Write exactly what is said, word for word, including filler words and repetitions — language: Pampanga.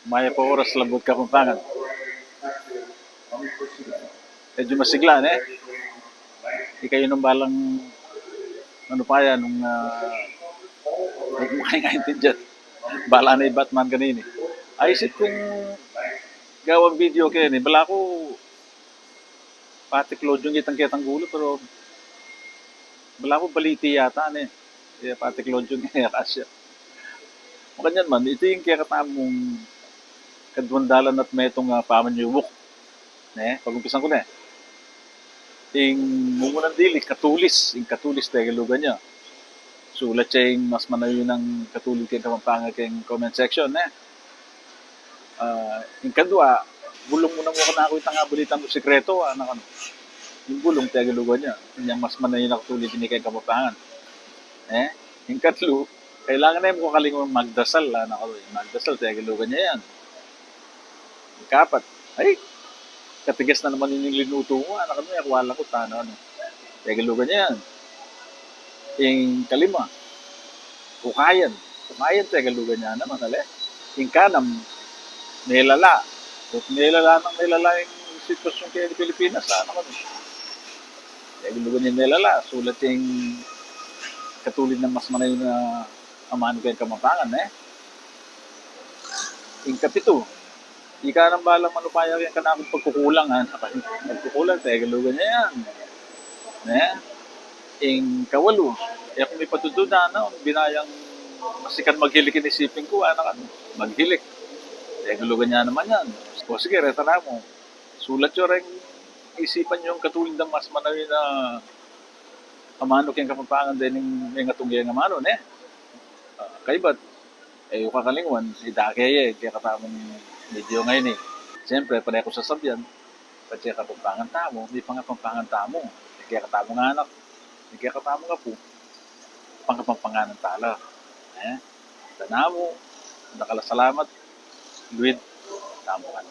Mayap a oras, Labuad Kapampangan. Medyo masigla, ne? Ikayu nang balang, ano pa yan, nung, ah, nung makaintindihan. Bala na i Batman kanini. Aisip kung gawan video keni, bala ku pati Claudio ing kitang-kitang gulu, pero bala ku baliti yata, ne? E, pati Claudio ing e kasya. Makanyan man, iti ing kekatamung kaduang dalan at metung a pamanyubuk. Ne? Pagumpisan ku ne. Ing mumunang dili, katulis. Ing katulis, Tegalugan ya. Sulat ye ing mas manayun a katulid keng Kapampangan keng comment section, ne? Ah, ing kadua, bulung mu namu kanaku itang a balitan kung sikretu, anak kanu. Ing bulung, Tegalugan ya. Inyang mas manayun a katulid ini keng Kapampangan. E? Ing katlu, kailangan ne mu kakalingwan magdasal, anak kanu. Ing magdasal, Tegalugan ya yan. Ing kapat, ay, katigas na naman ining linutu mu, anak kanu, e ku alam kung tana, ano. Tegalugan ya yan. Ing kalima, ukayan. Ukayan, Tegalugan ya naman, ale. Ing kanam, melala. Ot melala nang melala ing sitwasyun keni Pilipinas, anak kanu. Tegalugan ya melala. Sulat ye ing katulid nang mas manayun a amanu keng Kapampangan, e? Ing kapitu, ika nang balang manupaya keng kanakung pagkukulang, anak kanu. Pagkukulang, Tegalugan ya yan. Ne? Ing kawalu, e ku mipatutud, ano, binayang masikan maghilik ing isipin ku, anak kanu. Maghilik. Tegalugan ya naman yan. O sige, reta na mu. Sulat yu reng isipan yu ing katulid nang mas manayun a amanu keng Kapampangan dening mengatung keng amanu, ne? Ah, kaybat, e yu kakalingwan, idake ye ing kekatamung video ngeni. Siyempre, pane ku sasabian, patse Kapampangan tamu, mipangapampangan tamu. Ing kekatamung anak, ing kekatamung apu, pangapampanganan ta la. E? Ita namu, dakal a salamat, luid tamu ngan.